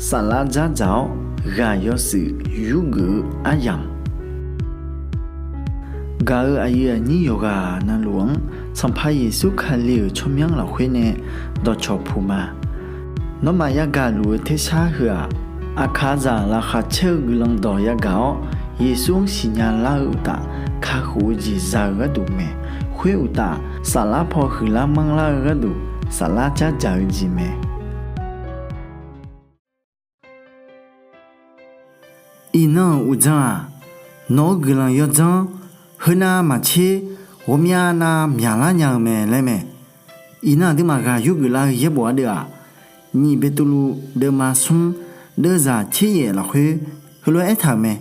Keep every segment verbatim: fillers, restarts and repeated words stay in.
Saflar dzardzaq-awr ghaq yawshuif yurgeuf-eu aryamq, gaq-euq aqyuif aqnyir yawqghaq navluf-anr Sanqpaq Yeqsur Kali-euq tsawrmyanr lafkhoer nae dawqcawq puq ma. Nawmaf yagaq luf-eu tersar heu-aq, aqkaqzaq laqkhaq caer-eu guiqlanq dawq yagaq-awr, Yeqsur-anr siqnya lar-eu uqtaf, kakhof-eu jeq za-eu gharduq mae. Khoer uqtaf, saflar paw huiqlar manrlar-eu gharduq, saflar dzardzaq-eu jeq mae. Iqnan-euq uqdzan-aq, nawq-eu guiqlanq yawdzanr heunav maqtser ghawqmyav nav myaqlar nya-eu mae laer mae. Iqnan aqduimaf ghaq yurgeuf lar-eu yaerbof ardeuv-aq, nyiq Beqtuvluv deuvma smr deuvzaq tser yaef lafkhoer heulof-aer aertaq-euq mae.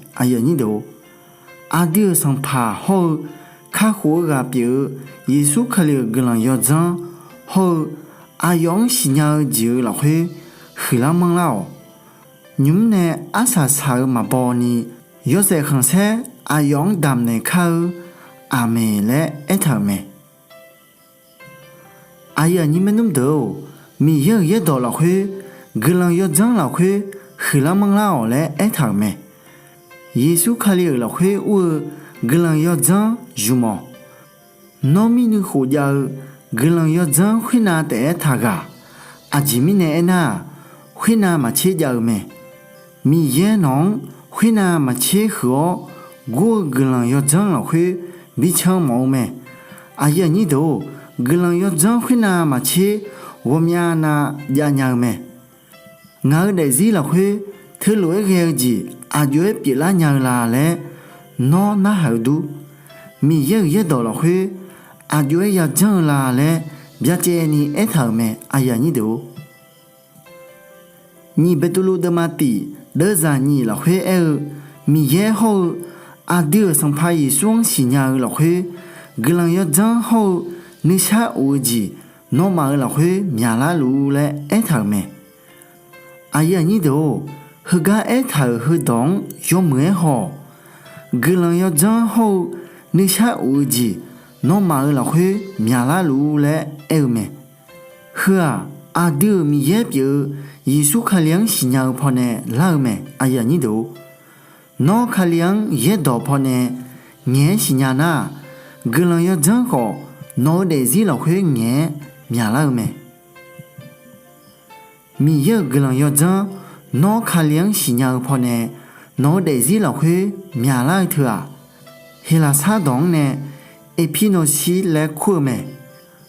Aqdui-euq Sanqpaq hawr-eu kakhof-eu ghaq pyeuf-eu Yeqsur Kali-euq guiqlanq yawdzanr hawr-eu aqyawf-anr siqnya-eu jeq-eu lafkhoer huiqlar manrlar-awq. Nymq-mr nae arsaq saq-eu maqbaw ni, yawshaef khanqsaer aqyawf-anr damqnaeq kar-eu, Aqmeq laer aertaq-euq mae. Aqyuif aqnyir maernmr deuq-or, Miqyaer-euq yaerdawq lafkhoer guiqlanq yawdzanr lafkhoer huiqlar manrlar-awq laer aertaq-euq mae. Yeqsur Kali-euq lafkhoer ur-eu guiqlanq yawdzanr zmq-awq. Nawr mir nuikhof jav-eu guiqlanq yawdzanr khoernav taef-aer taqghaq. Aqjeq mirnae aernar-aq, khoernav maqtser jav-eu mae. Miqyaer nawq-anr khoernav maqtser huiq-awr gur-eu guiqlanq yawdzanr lafkhoer bican mawf-eu mae. Aqyuif aqnyir deuq-or, guiqlanq yawdzanr khoernav maqtser ghawqmyav nav javnya-eu mae. Ngaq-eu daefzir lafkhoer teulof-aer ghae-eu jeq aqjox-aer pyeuflar nya-eu la laer nawr narhaq-eu dur. Miqyaer-euq yaerdawq lafkhoer aqjox-aer yajanr-eu la laer byacaevni aertaq-euq mae. Nyiq Beqtuvluv deuvma tiq deuvzaq nyiq lafkhoer aer-eu, Miqyaer hawr-eu aqdui-euq Sanqpaq Yeqsur-anr siqnya-eu lafkhoer guiqlanq yawdzanr hawr-eu nuisar of-eu jeq nawmaf-euq lafkhoer myaqlar luf-ur laer aertaq-euq mae. Aqyuif aqnyir deuq-or, heugar aertaq-euq heudawq-anr yawmuiq-aer haw-awq. Guiqlanq yawdzanr hawr-eu nuisar of-eu jeq nawmaf-euq lafkhoer myaqlar luf-ur laer aer-eu mae. Heu-aq, aqdui-euq Miqyaer pyeuf-eu Yeqsur Kali-anr siqnya-eu pawnae lar-eu mae. Nawr Kali-anr yaerdawq pawnae ngaeq-aer siqnya nar-aq, guiqlanq yawdzanr khawf nawq-eu daefzir lafkhoer ngaeq-aer myaqlar-eu mae. Miqyaer-euq guiqlanq yawdzanr nawr Kali-anr siqnya-eu pawnae nawq-eu daefzir lafkhoer myaqlar-eu teu-aq, Heqlaqsar dawq-anr nae Epinosis laer kur-eu mae.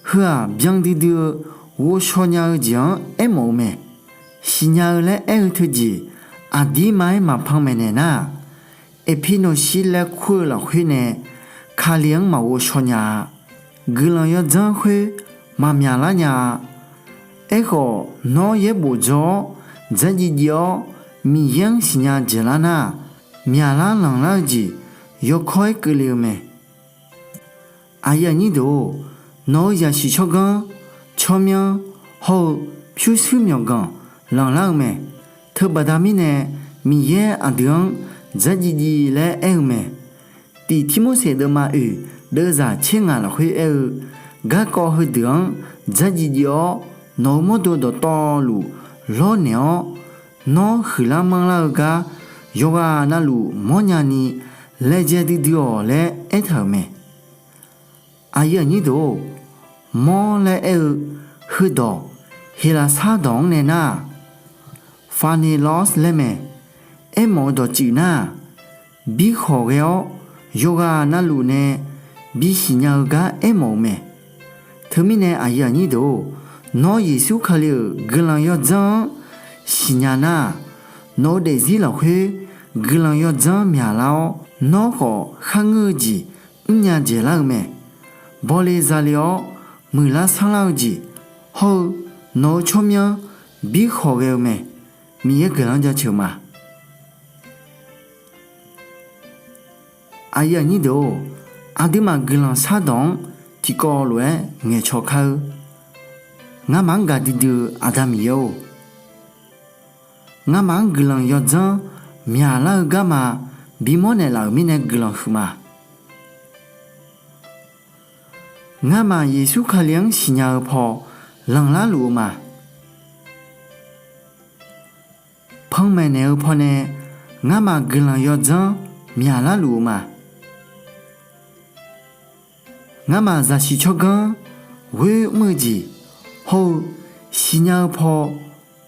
Heu-aq, byan duidui-eu ghovshaw nya-eu jeq-anr aermawf-eu mae. Siqnya-eu laer aer-eu teujeq aqdirma-aer maqpan maeqnaeq nar-aq, Epinosis laer kur-eu lafkhoer nae Kali-anr maqghovshaw nya-a. Guiqlanq yawdzanr khoer maqmyaqlar nya-a. Aerkhawf, nawr yaerbof dzaw-awr dzardziv dziv-awr Miqyaer-anr siqnya dzaeqlar nar-aq, myaqlar lanqlar-eu jeq yawkawr-aer keuvle-eu mae. Aqyuif aqnyir deuq-or, nawq-eu zaqsiq tsawrganr, tsawrmyanr hawr-eu pyurshuir myawqganq lanqlar-eu mae. Teubaqda mirnae Miqyaer aqdui-anr dzardziv dziv laer aer-eu mae. Tiq Tirmorseq deuvma oeq deuvzaq tser ngaq lafkhoer aer-eu, garkawv heudeuq-anr dzardziv dziv-awr nawq-eu mawrdo dawqtawvluf lawrnaeq-awr, nawr huiqlar manrlar-eu gar yawqghaq navluf mawrnya ni laejae duidui-awq laer aertaq-euq mae. Aqyuif aqnyir deuq-or, mawr laer aer-eu heudawq Heqlaqsar dawq-anr nae nar-aq, pharnelos laer mae. Aermawf-eu dawqtsuif nar-aq, bi khawqghae-awr yawqghaq navluf nae bisiq nya-eu gar aermawf-eu mae. Teumirnae aqyuif aqnyir deuq-or, nawr Yeqsur Kali-euq guiqlanq yawdzanr-anr siqnya nar-aq, nawq-eu daefzir lafkhoer guiqlanq yawdzanr myaqlar-awr, nawr khawf kharngeur-eu jeq mrnya dzaeqlar-eu mae. Bawle zale-awr muiqlar sanrlar-eu jeq hawr-eu nawq-eu tsawrmyanr bi khawqghae-eu mae. Miqyaer guiqlanq-anr jaceuq ma. Aqyuif aqnyir deuq-or, aqduimaf guiqlanq shardawq-anr tiqkawv lof-aer ngaeqcaw kar-eur. Ngamaf-anr gaqdui dui-eu Aqda Miqyaer-or, ngamaf-anr guiqlanq yawdzanr myaqlar-eu garma bimawr naeqlaf-euq mirnae guiqlanq huiqma. Ngamaf Yeqsur Kali-anr siqnya-eu paw lanqlar luf-eu ma. Panmaeq naeq-eu pawnae ngamaf guiqlanq yawdzanr myaqlar luf-eu ma. Ngamaf zaqsiq tsawrganr ghoer mr-eu jeq hawr-eu siqnya-eu paw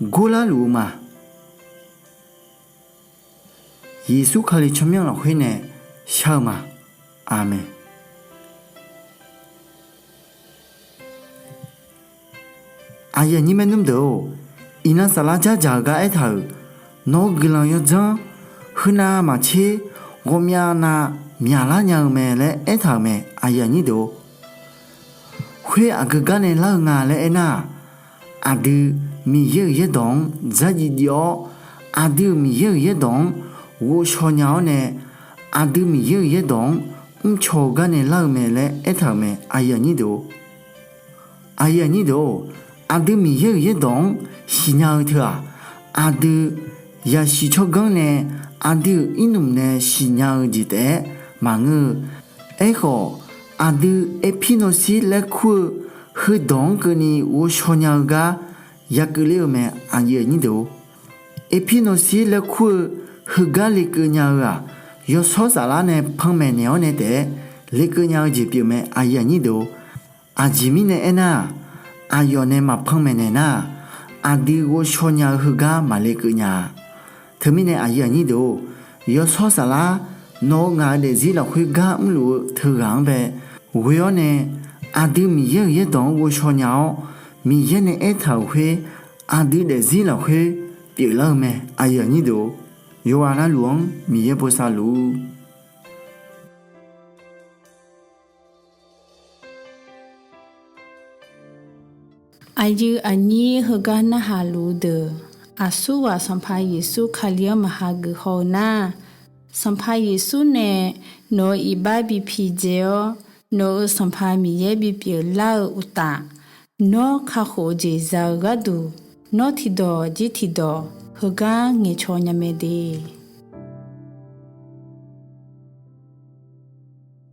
gorlar luf-eu ma. Yeqsur Kali tsawrmyanr lafkhoer nae shar-eu ma. Aqmeq. Aqyuif aqnyir maernmr deuq-or, iqnan saflar dzardzaq-eu gar aertaq-euq, nawq-eu guiqlanq yawdzanr heunav maqtser ghawqmyav nav myaqlar nya-eu mae laer aertaq-euq mae. Aqyuif aqnyir deuq-or, khoer aqgeu gar nae lar-eu nga laer aernar-aq, aqdui Miqyaer-euq yaerdawq-anr dzardziv dziv-awr, aqdui-euq Miqyaer-euq yaerdawq-anr ghovshaw nya-awr nae, aqdui Miqyaer-euq yaerdawq-anr mrcaw-eu gar nae lar-eu mae laer aertaq-euq mae. Aqyuif aqnyir deuq-or, aqdui Miqyaer-euq yaerdawq-anr siqnya-eu teu-aq, aqdui yaqsiq tsawrganr nae aqdui-euq irnmq nae siqnya-eu jeq taef-aer maqngeur-eu. Aerkhawf, aqdui Erpirnawshir laer kur-eu heudawq-anr keuvni ghovshaw nya-eu gar yakeuvler-eu mae. Aqyuif aqnyir deuq-or, Erpirnawshir laer kur-eu heugar lekeuv nya-eu-aq, yawshawr saflar nae panmaeq naeq-awr nae taef-aer lekeuv nya-eu jeq pyeuf mae. Aqyuif aqnyir deuq-or, aqjeq mirnae aernar-aq, aqyawf nae maqpanmaeq naeq nar-aq, aqdui ghovshaw nya-eu heugar maqlekeuv nya-a. Teumirnae aqyuif aqnyir deuq-or, yawshawr saflar nawq-eu ngaq-eu daefzir lafkhoer gar mrluf-eu teughaq-anr bae ghoe-awr nae, aqdui Miqyaer-euq yaerdawq-anr ghovshaw nya-awr, Miqyaer nae aertaq-euq khoer aqdui daefzir lafkhoer pyeuflar-eu mae. Aqyuif aqnyir deuq-or, yawqghaq navluf-anr Miqyaer bosav luf-ur. Aqyuif aqnyir heugar narhaq luf-eu deuq, aqsurghaq Sanqpaq Yeqsur Kali-anr maqha geuf haw-eu nar, Sanqpaq Yeqsur nae nawq-euq iqbax bi pidzae-awr, nawq-euq Sanqpaq Miqyaer bipyeuf lar-eu uqtaf, nawr kakhof-eu jeq za-eu gharduq, nawr tiqdawq jir tiqdawq heugar ngaeqcaw nya mae de.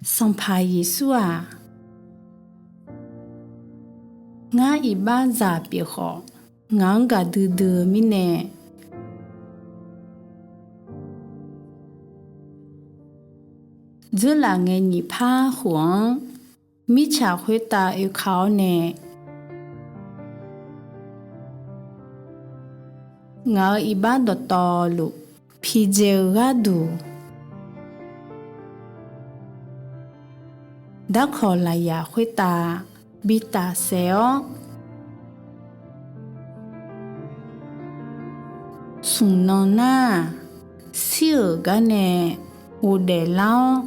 Sanqpaq Yeqsur-aq, ngar iqbaxzaq pyeuf khawf, ngaq-anr gaqdui dui-eu mirnae, dzeurlaf ngae nyiq par khof-anr mirtsaq khoertav oeka-awr nae, ngaq-euq iqbax dawqtawvluf pidzae-eu gharduq, darkawq lafyaq khoertav bi tafsaef-awr, smq nan nar-aq, shir-euq gar nae ghofdaef lar-awr,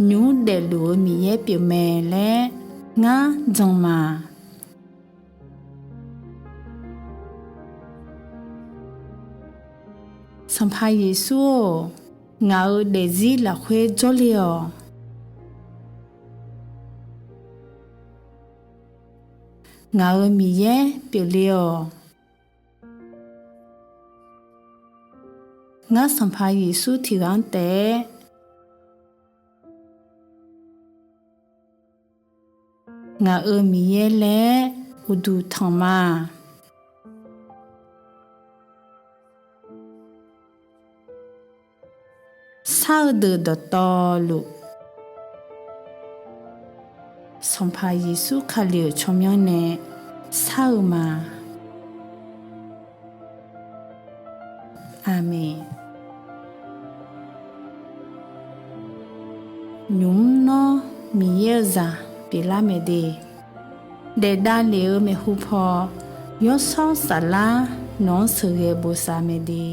nymq mr daefluf-eu Miqyaer pyeufmae laer ngar jan ma. Sanqpaq Yeqsur-or, ngaq-euq daefzir lafkhoer jawrle-awq. Ngaq-euq Miqyaer pyeufle-awq. Ngar Sanqpaq Yeqsur tiqghaq-anr taef-aer ngaq-euq Miqyaer laer uqduq tanq ma. Shar-eu deuq dawqtawvluf, Sanqpaq Yeqsur Kali-euq tsawrmyanr nae shar-eu ma. Aqmeq. Nymq mr nawr Miqyaer-eu zaq pyeuflar mae de. Daef davlef-eu maeqhu paw, Yawshawr Saflar nawq-anr sheuqghae bosav mae de.